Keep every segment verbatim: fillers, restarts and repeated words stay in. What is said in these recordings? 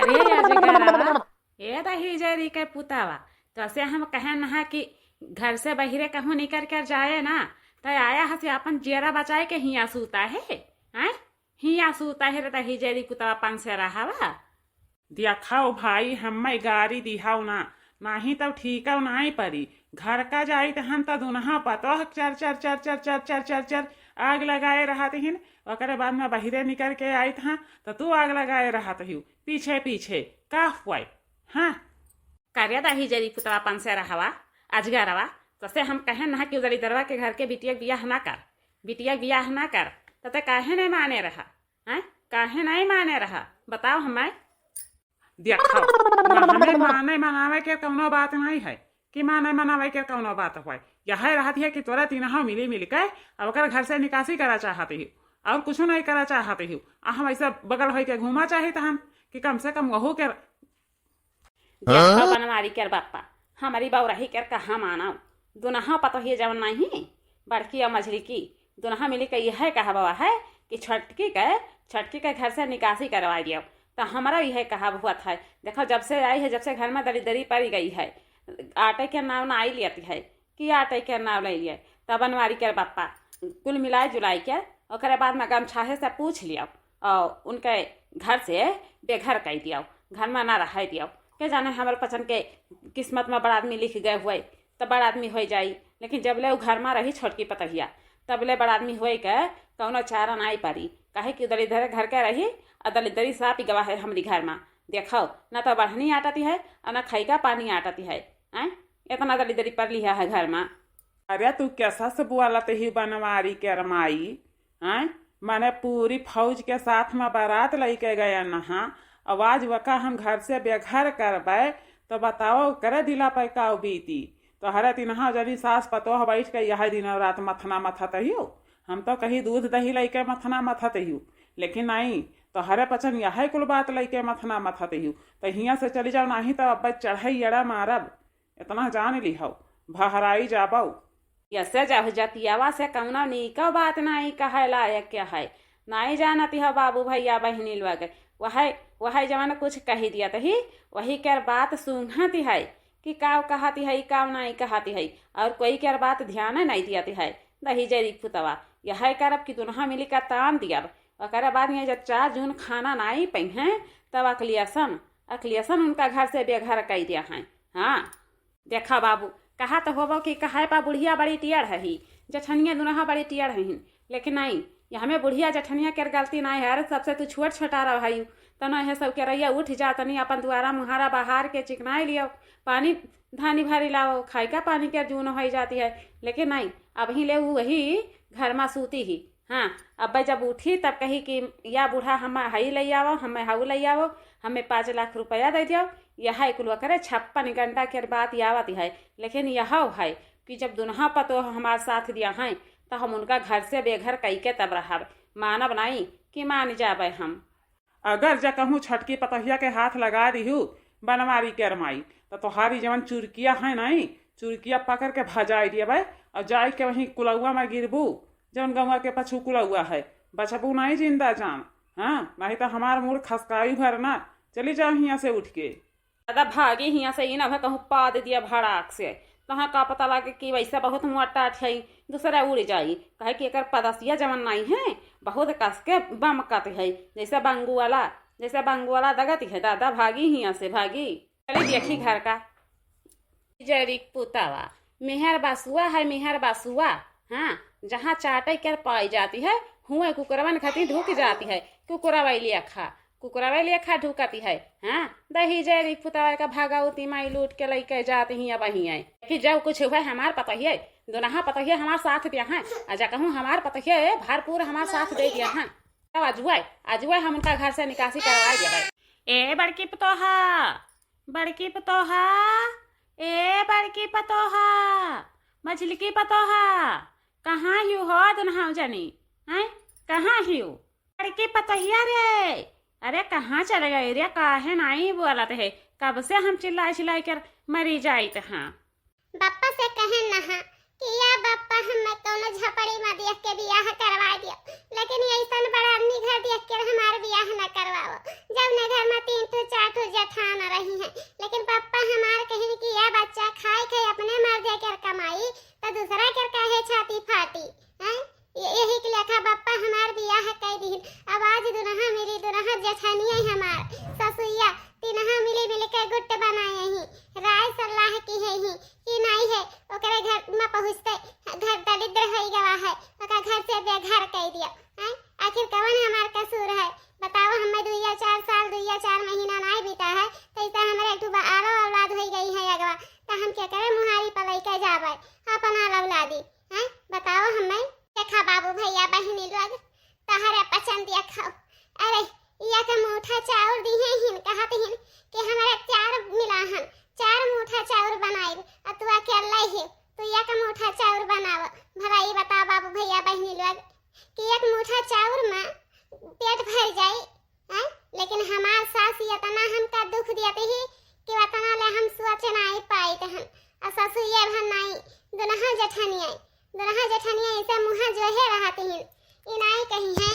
रे अजगरवा, ए दहिजरी के पुतवा, तोसे हम कहेन हा कि घर से बहिरे कहूँ निकर कर जाए ना, त आया हसी अपन जियरा बचाए के हियाँ सूता है, हैं? हियाँ सूता है रे दहिजरी पुतवा पंसेरहवा। देखउ भाई, हम्मै गारी दिहउ ना, नाहीं तउ ठीकउ नाहीं परी। घर का जाइत हन त दुनहा पतोह चर चर चर चर आग लगाए रहत हिन, ओकरे बाद में बहिरे निकर के आइत हन त तू आग लगाए रहत हिउ पीछे पीछे। का हुआई? हाँ। का रे दहिजरी पुतवा पंसेरहवा, अजगरवा, तोसे हम कहेन ना कि उ दलिदरवा के घर के बिटिया के बियाह ना कर, बिटिया के बियाह ना कर, त ते काहे नहीं माने रहा? हैं? काहे नहीं माने रहा? बताओ हम्मै। देखउ, ना हम्मै माने मनावे के कउनो बात नहीं है कि माने मनावे के कउनो बात हुआई। यहै रहत है कि तोरे तिनहउ मिली मिल के अब ओकर घर से निकासी करा चाहत हिउ, अउर कुछु नहीं करा चाहत हिउ। आ हम अइसे बगल होइ के घूमा चाहित हन कि कम से कम वहू के। देखउ बनवारी केर बप्पा, हमरी बउरही केर कहा मानउ। दुनहा पतोहिया जवन नाहीं, बड़की अउर मझली की, दुनहा मिली के यहै कहबवा है कि छोटकी के, छोटकी के घर से निकासी करवाइ दियो। त हमरा यहै कहब हुअत है, देखउ जब से आई है, जब से घर में दलिदरी परि गई है, आटइ के नाव नाहीं लियत है। कि आटइ के नाव लइ लिया। त बनवारी केर बप्पा, कुल मिलाइ जुलाइ के ओकरे बाद में गमछाहे से पूछ लियो अउर उनके घर से बेघर कइ दियो, घर में ना रहइ दियो। के जाने हमरे पचन के किस्मत में बड़ आदमी लिख गए हुए त बड़ आदमी होइ जाई, लेकिन जब ले उ घर में रही छोटकी पतोहिया, तब ले बड़ आदमी होइ के कउनो चारा नाहीं परी। काहे कि दलिदरे घर के रही अउर दलिदरी सापि गवा है हमरी घर में। देखउ, ना त बढ़नी आटति है अउर ना खइका पानी आटति है। आँय? एतना दलिदरी परि लिहा है घर में। अरे तू कैसा से बोलत ही बनवारी केर माई? आँय? मने पूरी फौज के साथ में बारात लइके गयन हा, अउ आज वका हम घर से बेघर करबै, त बताओ ओकरे दिला पे का बीती? तोहरे तिनहा जनी सास पतोह बैठ के यहै दिनौ रात मथना मथत हियो। हम तउ कही दूध दही लइके मथना मथत हियो, लेकिन नाहीं, तोहरे पचन यहै कुल बात लइके मथना मथत हियो। त हियाँ से चली जाओ, नाहीं त अब्बै चढ़ई एड़ा मारब। एतना जान लिहउ, भहराई जाबउ। यसे जहुजतियावा से कउनो नीकउ बात नाहीं कहइ लायक के है। नाहीं जानति हउ बाबू भइया बहिनी लोग, वहै, वहै जवन कुछ कहि दियत ही, वही केर बात सूंघति है कि काव कहति है, काव नाहीं कहति है, अउर कोई केर बात ध्यान नाहीं दियत है। दहिजरी पुतवा, यहै करब कि दुनहा मिली का तान दियब। ओकरे बाद में जब चार जून खाना नाहीं पइहें, तब अकलियसन, अकलियसन उनका घर से बेघर कइ दिया है। हाँ। देखा बाबू, कहा त होबो कि कहाए पा बुढ़िया बड़ी टियड़ हही, जेठनिया दुनहा बड़ी टियड़ हहिन, लेकिन नाहीं, यहमे बुढ़िया जेठनिया केर गलती नाहीं है। अरे सबसे तू छोट छोटा रहयू, त न है सब केरैया उठ जा, तनी अपन दुआरा मुहारा बहार के चिकनाइ लियो, पानी धानी भरी लाओ, खाइका पानी के जून होइ जाति है, लेकिन नाहीं, अबहीं ले उ वही घर मा सूती ही। हाँ, अब्बै जब उठी तब कही कि या बूढ़ा हम्मै हई लइ आवो, हम्मै हऊ लइ आवो, हम्मै पाँच लाख रुपया दइ दियो। यहै कुल ओकरे छप्पन गंडा केर बात आवत है, लेकिन यहौ है कि जब दुनहा पतोह हमार साथ दिया हैं, त हम उनका घर से बेघर कइके तब रहब। मानब नाहीं कि मान जाबै हम। अगर जा कहूँ छोटकी पतोहिया के हाथ लगाइ दिहू बनवारी केर माई, त तोहारी जवन चुरकिया है नाहीं, चुरकिया पकड़ के भजाइ दियबै अउर जाइ के वहीं कुलउआ मा गिरबू, जवन गउँवा के पछू कुलउआ है, बचबू नाहीं जिंदा जान। हाँ, नाहीं त हमार मूड़ खसकाई भर ना, चली जाओ हियाँ से उठ के। दादा भागी हियाँ से, ई ना भए कहूँ पाद दिया भड़ाक से। तहाँ का पता लागे कि वइसे बहुत मोटा ठई, दूसरा उड़ जाई। काहे कि एकर पदसिया जवन नाहीं है, बहुत कस के बमकत है, जइसे बंगुआला, जइसे बंगुआला दगत है। दादा भागी हियाँ से, भागी। चली देखी घर का। जरिक पुतावा, मेहर बसुआ है, मेहर बसुआ। हाँ, जहाँ चाटै कर पाई जाती है, हुए कुकुरवन खती ढुक जाती है। कुकुरवै लेखा, कुकुरवै लेखा ढुकती है। हाँ, दहिजरी पुतावा का भगवती माई लूट के लइके जाती ही अब हियाँ। कि जब कुछ हुए हमार पतोहिए, दुनहा पतोहिए हमार साथ दिया है। आ जा कहूँ हमार पतोहिए भरपूर हमार साथ दे दिया है। तब अजुए, अजुए हम उनका घर से निकासी करवाइ देबै। ए बड़की पतोहा, बड़की पतोहा, ए बड़की पतोहा, मझिलकी पतोहा, कहाँ हिउ हो दुनहौ जनी? हैं? कहाँ हिउ? बड़की पतोहिया रे, अरे कहाँ चले गई रे? काहे नाहीं बोलत है? कब से हम चिल्लाइ चिल्लाइ कर मरी जाइत हाँ। बप्पा से कहे नहा, कि या बप्पा, हमें कौनो झपड़ी में देख के बियाह करवा दियो, लेकिन अइसन बड़ा आदमी घर देख के हमार बियाह न करवाओ। जौने घर में तीन ठो चार ठो जेठान रही हैं, लेकिन पप्पा हमार कहिन कि या बच्चा, खाए के अपने मर्दे के कमाई, तो दूसरा के काहे छाती फाटी, हैं? ये, यही के लेखा बप्पा हमार बियाह कई दिहिन। अब आज दुनहा मिली, दुनहा जेठानिया हमार ससुइया, तिनहा मिली मिल के गुट बनाए ही, राय सलाह की है ही कि नाई है, ओकरे घर में पहुँचते घर दरिद्र होई गवा है, ओका घर से बेघर कई दिया, हैं? आखिर कवन हमार कसूर है? बताओ, हमें दुइया चार साल, दुइया चार महीना नाई बीता है, तो इतना हमरे एक ठो बा-, आलो औलाद होई गई है अगवा, तो हम केकरे मुहारी पर लइके जाबे अपन आल औलादी, हैं? बताओ हमें। देखा बाबू, भैया, बहिनी लोग, तहरे पसंद देखो। अरे, एक मूठा चाउर दिहे हिन, कहत हिन कि हमरे चार मिला हन, चार मूठा चाउर बनाइब, आ तू अकेले ही, तू एक मूठा चाउर बनाव। भला ई बताओ बाबू, भैया, बहिनी लोग, कि एक मूठा चाउर में पेट भर जाई, हैं? लेकिन हमार सास इतना हमका दुख दियत ही कि उतना ले हम सोच नाई पाइत हन। आ ससुर ये भर नाई, दुनहा जेठनिया, दुनहा जेठनिया ऐसे मुँह जोहे रहत हिन। ई नाई कही है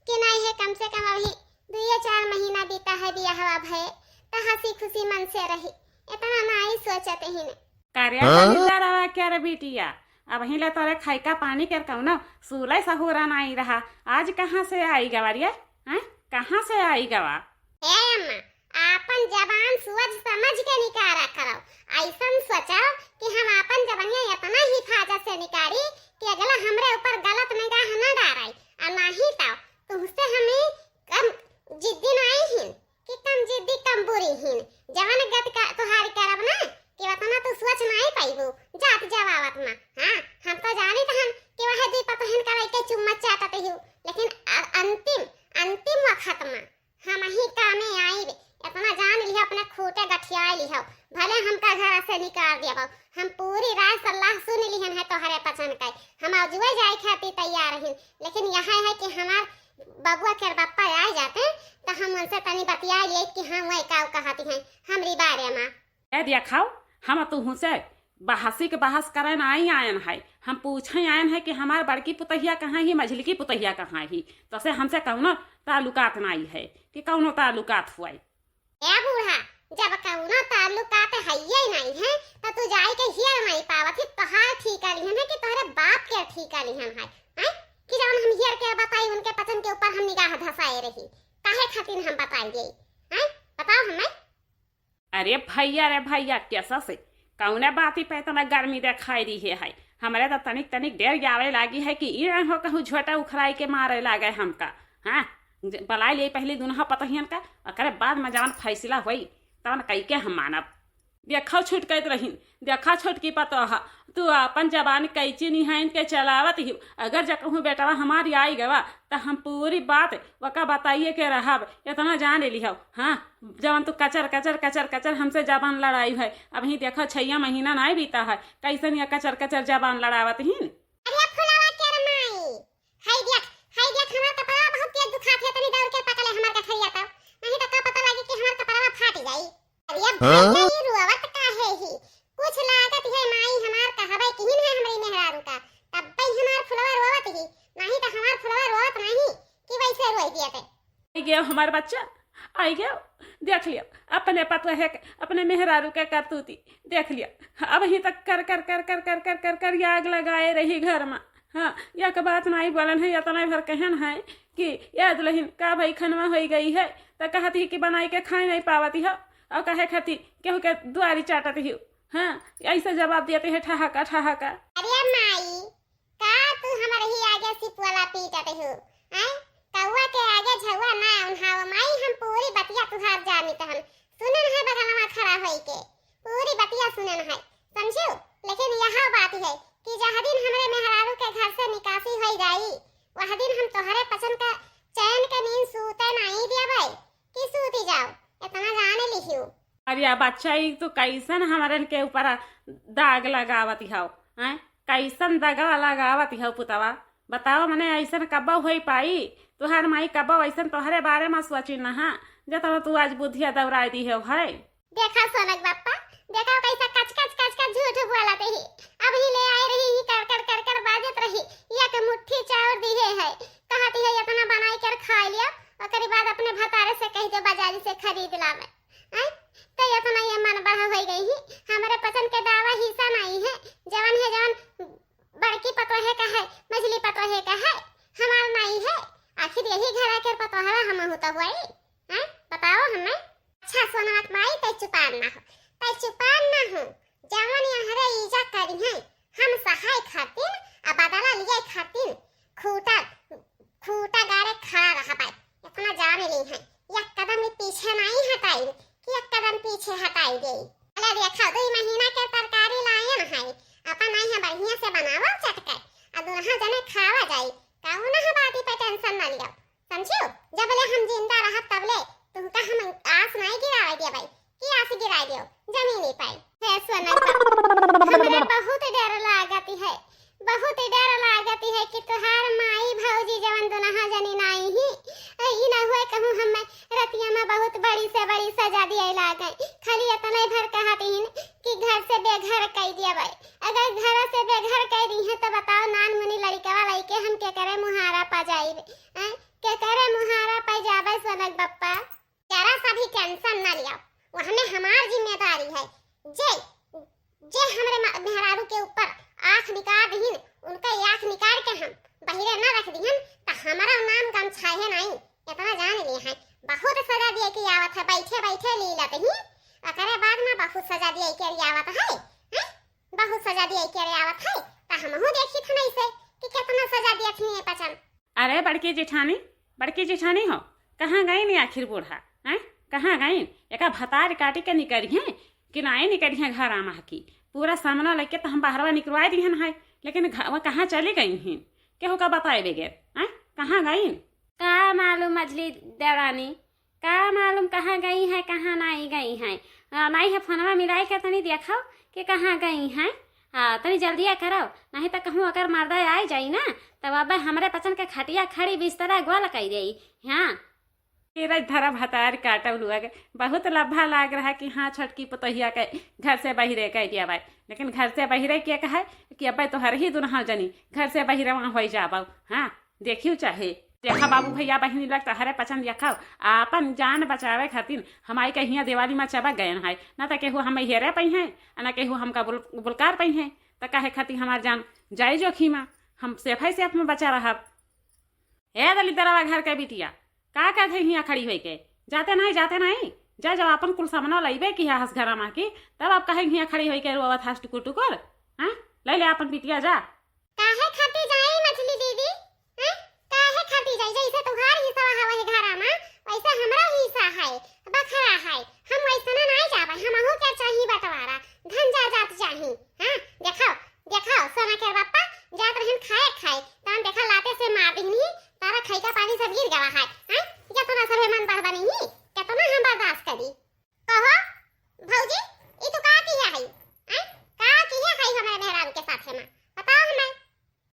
कि नाई है, कम से कम अभी दुइये चार महीना बीता है बियाहवा भये, त हँसी खुशी मन से रही, इतना नाई सोचत हिन। का रे, हाँ? दलिद्दर रवा क्या रे बिटिया? अबहीं ले तोरे खइका पानी के कउनो सूलै सहुरा नाई रहा, आज कहाँ से आई गवा रे? हैं? कहाँ से आई गवा? हे अम्मा, आपन जबान सोच समझ के निकारा करो। अइसन सोचो कि हम आपन जबनिया इतना हिफाजत से निकारी कि अगला हमरे ऊपर गलत निगाह न डारे। आ नाहीं तो तुमसे हमें कम जिद्दी नाई हिन कि कम जिद्दी कम बुरी हिन। जवन गत का तोहार करब ना कि उतना तू सोच नाई पाइबू जात जवावत में। हाँ, हम तो जानित हन कि वह दी पतोहिन का लइके चुम्मा चाटत हिउ, लेकिन अ-, अंतिम, अंतिम वक्त में हम ही कामे आइब, इतना जान लिहो, अपने खूटे गठिया लिहो, भले हमका घर से निकाल देबो। हम पूरी राय सलाह सुन लिहन है तोहरे पचन के, हम अजुए जाए खातिर तैयार हन, लेकिन यह है कि हमार बबुआ के बप्पा आ जाते तो हम उनसे तनी बतिया लिए कि हाँ, वह का कहती हैं हमरी बारे में। ए दिया खाओ, हम तुहू से बहसी के बहस करे नाई आयन है, हम पूछे आयन है कि हमार बड़की पुतहिया कहाँ ही, मझिलकी पुतहिया कहाँ ही, तो से हमसे कौनो ताल्लुकात नाई है कि कौनो ताल्लुकात हुआ। ए बूढ़ा, जब कौनो ताल्लुकात हइये नाई है, तो तू जाई के हियर नाई पावत ही, तोहार ठीका लिहन है कि तोहरे बाप के ठीका लिहन है, हैं? कि जौन हम हियर के बताई, उनके पचन के ऊपर हम निगाह धसाए रही, काहे खातिर हम बताई देई, हैं? बताओ हमें। अरे भैया रे भैया, कैसा से कौने बाती पे इतना गर्मी देखाई रही है? हमरे तो तनिक तनिक डेर आवे लागी है कि ई हो कहूँ झोटा उखराई के मारे लागे हमका। हाँ, ज-, बलाई ले पहले दुनहा पतहियन का, ओकरे बाद में जवन फैसला होई, तवन कई के हम मानब। देखो छुटकैत रहीन, देखा छोटकी पतोह, तू आपन जबान कैची निहाइन के चलावत ही। अगर जकहूँ बेटवा हमारी आई गवा, त हम पूरी बात ओका बताइए के रहब, इतना जान लिहो। हाँ, जवन तू कचर, कचर, कचर, कचर हमसे जबान लड़ाई है। अबहीं देखो, छइया महीना नाई बीता है, कैसन ये कचर, कचर जबान लड़ावत हीन। अरे फुलवा के रे माई, हाय देख, हाय देख, हमार कपड़ा बहुत तेज दुखात है, तनी दौड़ के पकड़े हमार गठरिया तब, नहीं तो का पता लगी कि हमार कपड़ा फाट जाई। अरे हाँ? भैया, ई रोवत काहे ही? कुछ लागत है माई हमार कहबे किहिन है हमरी मेहरारू का, तब्बे हमार फुलवा रोवत ही, नहीं तो हमार फुलवा रोवत नहीं कि वैसे रोई दिया ते। आई गयो हमार बच्चा, आई गयो। देख लियो अपने पतोहे के, अपने मेहरारू के करतूती, देख लियो। अबहीं तक कर कर कर कर कर कर कर कर ये आग लगाए रही घर में। हाँ, एक बात नाई बोलन है, इतना भर कहन है कि या दुलहिन का भई खनवा होई गई है, त कहत ही कि बनाई के खाए नाई पावत हो, और कहे खातिर केहू के दुआरी चाटत हो। हाँ, ऐसे जवाब देते हैं, ठहाका ठहाका। अरे माई, का तू हमरे ही आगे सिपुआला पीटत हो? हैं? कौआ के आगे झउआ ना उन्हाव माई, हम पूरी बतिया तुहार जानित हन। सुनन है बगलवा खड़ा होई के, पूरी बतिया सुनन है, समझो? लेकिन यह बात है कि जह दिन हमरे मेहरारू के घर से निकासी होई जाई, वह दिन हम तोहरे पसंद का चैन के नींद सूते नाई देबै कि सूती जाओ, इतना जान लिहियो। अरे बच्चा, ई तू कैसन हमरन के ऊपर दाग लगावत हौ, हैं? कैसन दगा लगावत हौ पुतवा? बताओ, मने ऐसन कब्बो होई पाई? तुहार माई कब्बो ऐसन तोहरे बारे में सोची नहा, जतना तू आज बुद्धिया दौड़ाई दी हो है। देखा सोनक बप्पा, देखा कैसा कच कच कच कच झूठ बोलत ही, अबहीं ले आए रही ही, कर कर कर कर बाजत रही, एक मुट्ठी चाउर दिहे है, कहत ही इतना बनाई कर खाइ लियो, ओकरी बाद अपने भतारे से कहि दियो बाजारी से खरीद लावे। हैं? तो इतना ये मन बढ़ा होइ गई ही, हमरे पचन के दावा हिस्सा नाहीं है, जवन है जवन बड़की पतोहे का है, मझली पतोहे का है, हमार नाहीं है। आखिर यही घर आकर पतोहवा हमहू तो हुई। हैं? बताओ हमें। अच्छा सोनवा के माई, तै चुपान ना हो, तै चुपान ना हो। जवन यहरे इजा करिहैं, हम सहाय खातिन आ बदला लिये खातिन खूटा, खूटा गाड़े खड़ा रहबै। इतना जान लीहैं, एक कदम भी पीछे नाहीं हटाई कि एक कदम पीछे हटाई देई। अरे देखा, दुई महीना के तरकारी लायन है, अपन आई है बढ़िया से बनावा चटके, आ दुनहा जने खावा जाई। कौनो बाती पे tension ना लियो, समझियो? जबले हम जिंदा रहब तबले तुमका हम आस नाहीं गिरावे देबै, कि आस गिरावे दियो जमीनी पे। हे सोनक बाबू, हमरे बहुत डर लागत है, बहुत डर लागत है कि तुहार माई भौजी जवन दुनहा जनी नाहीं ही, ई ना हुए कहूँ हमें रतिया में बहुत बड़ी से बड़ी सजा दिए लागे। खाली इतने भर कहत हीन कि घर से बेघर कइ दिया भाई। अगर घर से बेघर कइ दिहे तो बताओ, नान मुनी लड़िकवा लइके हम केकरे मुहारा पा जाइब? हैं? केकरे मुहारा पा जाबे सोनक बप्पा? जरा सा भी tension ना लिया, वो हमें हमार जिम्मेदारी है। जे, जे हमरे म-, मेहरारू के ऊपर आँख निकाल दिहिन, उनका आँख निकाल के हम बहिरे ना रख दिहन, त हमारा नाम गमछाहे नाहीं। इतना जान लिए हैं, बहुत सजा दिए के आवत है, बैठे बैठे लीलत ही, ओकरे बाद में बहुत सजा दिए के आवत है, हैं? बहुत सजा दिए के आवत है, त हमहू देखी थन ऐसे कि कितना सजा दिए थी ये पचन। अरे बड़की जेठानी, बड़की जेठानी हो, कहाँ गइन आखिर बूढ़ा, हैं? कहाँ गइन? एका भतार काटी के निकरिहैं कि नाहीं निकरिहैं घर आमा की? पूरा सामना लइके त हम बहरवा निकरवाइ दिहन है, लेकिन घ-, वो कहाँ चली गइन हीं? केहू का बताए बगैर, हैं? कहाँ गइन? का मालूम मझली देवरानी, का मालूम कहाँ गई हैं, कहाँ नाहीं गई हैं। आ, नाहीं है फोनवा मिलाए के तनी देखो कि कहाँ गई हैं। आ, तनी जल्दिया करो, नाहीं त कहूँ अगर मर्दा आइ जाई ना, तब अब हमरे पचन के खटिया खड़ी बिस्तरा गोल कइ देई। हाँ। धरा भतार काटब लोग, बहुत लब्भा लाग रहा कि हाँ, छोटकी पतोहिया के घर से बहिरे कइ दिया भाई, लेकिन घर से बहिरे के कहे कि अब तोहर ही दुनहा जनी घर से बहिरे वहाँ होइ जाबो। हाँ, देखियो चाहे देखा बाबू भैया बहिनी लोग, तहरे पचन देखा, आपन जान बचावे खातिर हम आई के हियाँ दिवाली में चबक गयन है, ना त केहू हम हेरे पइहैं, ना केहू हमका बुल-, बुलकार पइहैं, त काहे खातिर हमार जान जाई जोखिमा, हम सेफे सेफ में बचा रहब। ए दलिद्दरवा घर के बिटिया, का करत है हियाँ खड़ी होइके? जाते नाहीं, जाते नाहीं, जा, जब आपन कुल सामना लइबे किहा हस घरा मा की, तब अब काहे हियाँ खड़ी होइके रोवत हस टुकुर टुकुर? हाँ, लइ ले आपन बिटिया जा। काहे खातिर जाई मझली दीदी? हैं? काहे खातिर जाई? जैसे तुहार हिस्सा हवा है घरा मा, वैसे हमरा हिस्सा है, बखरा है। हम वैसना नाहीं जाबे, हमहू के चाही बंटवारा, धन जायदाद चाही। हाँ, देखाओ, देखाओ, सोना के बप्पा जात रहन खाए खाए, तहन देखा लाते से मार दिहनी, तारा खइका पानी सब गिर गवा है। हैं? केतना सभे मन बढ़ बनी, केतना हम बर्दाश्त करी। कहो, भौजी, ई तू का किहे हई? हैं? का किहे हई हमरे मेहरारू के साथे मा? बताओ हमें।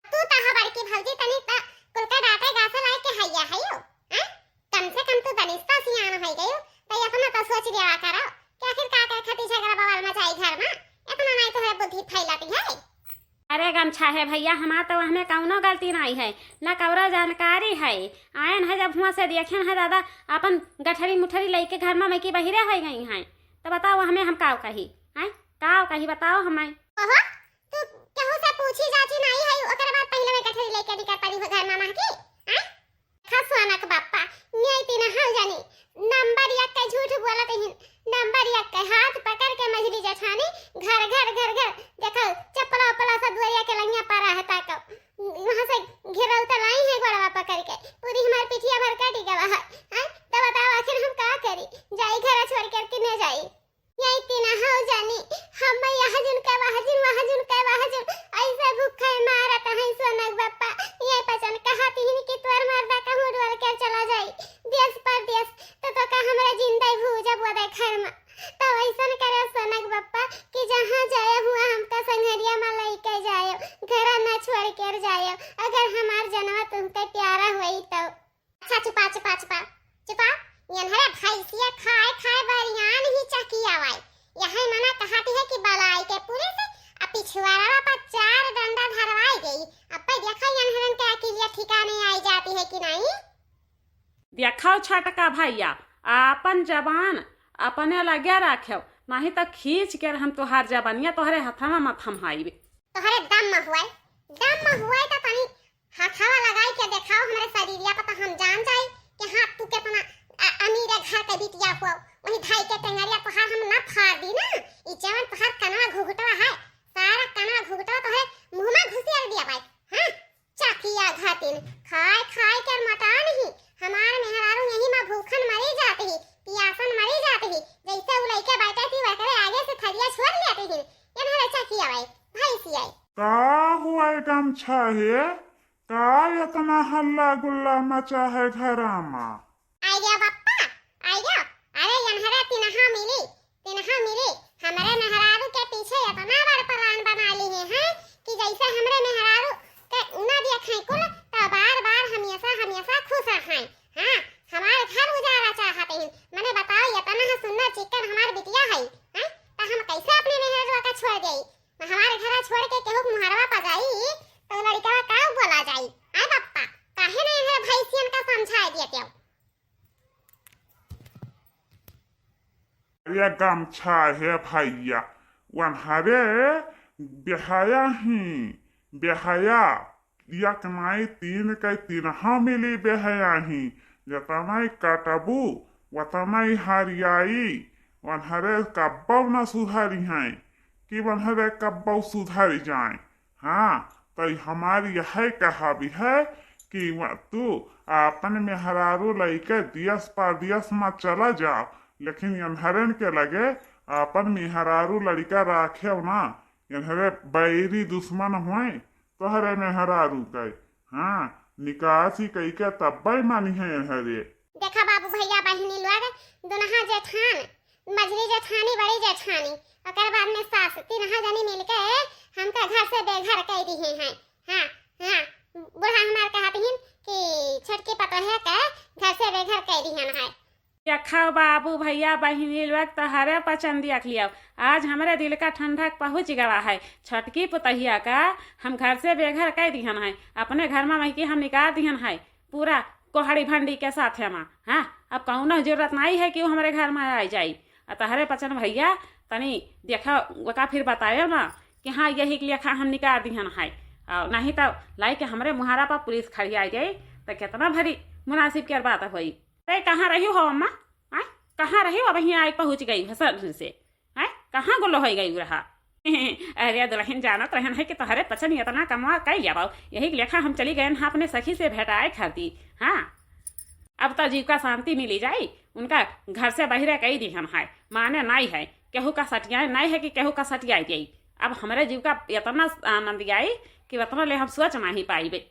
तू त हमार की भौजी तनी त कुल का डांटे गासे लायक के हइया हइयो, हैं? कम से कम तू तनी सा सियान होइ गयो, त इतना त सोच लेवा करो कि आखिर का करे खातिर झगड़ा बवाल मचाई घर मा? इतना नाहीं तोहरे बुद्धि फैलती है। अरे गमछा है भैया, हमार त वहमे कउनो गलती नाहीं है, न कउनो जानकारी है। आयन है जब हुआँ से देखेन है दादा, अपन गठरी मुठरी लइके घर मा मइकी बहिरे होइ गई हैं, त बताओ वहमे हम काव कही, हैं? काव कही बताओ हमें। ओहो, तू केहू से पूछी जाची नाहीं है, ओकरे बाद पहिले में गठरी लइके निकर पड़ी हो घर मा महकी, हैं? खसुआनक बप्पा, न्याय तीन हल जानी, नंबर एक के झूठ बोलत हिन, नंबर एक के हाथ पकड़ के मझली जेठानी घर, घर, घर, घर, देखो, चप्पला उपला सब दुआरिया के लंगिया पर है ताको, वहाँ से घेरौता लाई है गोड़वा पकड़ के, पूरी हमार पिठिया भर काटी गवा है, हैं? तब बताओ आखिर हम का करी, जाई घर छोड़ करके न जाई? यही तीन हौ जानी, हम यह जुन के वह जुन, वह जुन के वह जुन, ऐसे भूखे मारत हैं सोनक बप्पा। ये पचन कहत हिन कि तोर मर्दा कहूँ डोल के चला जाई देश परदेश, तो, तो का हमरा जिंदा भूजब वो देखे मा। तो ऐसन करे सोनक बप्पा कि जहाँ जाए हुआ हमका संघरिया मा लइके जाए, घर न छोड़ के जाए, अगर हमार जनवा तुमके प्यारा होई तो। अच्छा, चुपा, चुपा, चुपा, चुपा। एन्हरे भैंसिया खाए, खाए बरियान ही चहकियावाई। यही मना कहती है कि बलाई के पुलिस, आ खाओ छोटका भैया, आपन जबान अपने लगे राखेव, नाहीं त खींच के हम तोहार जबानिया तोहरे हथवा में थम्हाइबे। तोहरे दम में हुआई, दम में हुआई त तनी हथवा लगाई के देखाओ हमरे शरीरिया पर, त हम जान जाई कि हाँ, तू केतना अ-, अमीरे घर के बिटिया हुआ। वही धाई के टेंगरिया तोहार हम ना फाड़ दी ना, ई जवन तोहार कनवा घुघुटवा है, सारा कनवा घुघुटवा तोहरे मुँह में घुसिया दिया भाई। हाँ, चकिया घातिन, खाए खाए के मोटा नहीं, हमार मेहरारू यही में भूखन मरी जात ही, पियासन मरी जात ही, जैसे उ लइके बैठे थी वकरे आगे से थरिया छोड़ लेती ही। ये मेरे चकिया भाई, भैंसिया। का हुआ है गमछा है? का इतना हल्ला गुल्ला मचा है घरा मा? आइडिया बप्पा, आइडिया। अरे यनहरे तिनहा मिली, तिनहा मिली। हमरे मेहरारू के पीछे इतना बड़ प्लान बना ली है, हैं कि जैसे हमरे मेहरारू के न देखे कुल तो बार बार हमेशा हमेशा खुश हैं। हाँ, हमार घर उजाड़ा चाहत हैं। मने बताओ, इतना सुंदर चिक्कन हमार बिटिया है, हैं, तो हम कैसे अपने मेहरारू का छोड़ देई? हमारे घरा छोड़ के केहू के मुहरवा पा जाई, तो लड़कवा का बोला जाई? आय बप्पा, काहे नहीं है भैंसियन का समझाए दिया क्यों? अरे गमछा है भैया, वनहरे बेहया ही, बेहया, एक नाई तीन के तिनहा मिली बेहया ही, जतनाई कटबू, वतनाई हरियाई, वनहरे कब्बो न सुधरी हैं, कि वनहरे कब्बो सुधरी जाए। हाँ, तो हमार यह कहा भी है कि व-, तू आपन मेहरारू लइके दियस परदियस मत चला जाओ, लेकिन एन्हरन के लगे आपन मेहरारू लड़िका राखेव ना, एन्हरे बैरी दुश्मन होए तोहरे मेहरारू के। हाँ, निकासी कइके तब्बे मानी है एन्हरे। देखा बाबू भैया बहिनी लोग, दुनहा जेठान, मझली जेठानी, बड़ी जेठानी, ओकर बाद में सास, तीनहा जनी मिलके हमका घर से बेघर कइ दिहे हैं। हाँ, हाँ, बूढ़ा हमार कहत हिन कि छोटकी पतोहे के घर से बेघर कइ दिहन है। देखा बाबू भैया बहिनी लोग, तोहरे पचन देख लियो, आज हमरे दिल का ठंडक पहुँच गवा है। छोटकी पुतहिया का हम घर से बेघर कइ दिहन है, अपने घर में वही के हम निकाल दिहन है। पूरा कोहड़ी भंडी के साथ है माँ। हाँ, अब कौनो जरूरत नहीं है कि वो हमरे घर में आ जाई। आ तहरे पचन भैया तनी देखा ओका फिर बतायो ना कि हाँ, यही के लेखा हम निकाल दिहन है, और नहीं तो लाई के हमरे मुहारा पर पुलिस खड़ी आ जाई, तो कितना भारी मुनासिब के बात होई। अरे कहाँ रही हो अम्मा? आय, कहाँ रही हो? अब यहाँ आके पहुँच गई हो सर से। हैं? कहाँ गुल्लो होई गई रहा? अरे दुल्हन, जानत रहन है कि तोहरे पचन इतना कमवा कई लेबो, यही के लेखा हम चली गए हैं अपने सखी से भेंटाए खाती। हाँ, अब तो जीव का शांति मिली जाई, उनका घर से बहिरे कई दिहन है, माने नाई है, केहू का सटियाए नाई है कि केहू का सटियाए देई। अब हमरे जीव का इतना आनंद आई कि उतना ले हम सोच नहीं पाइबे।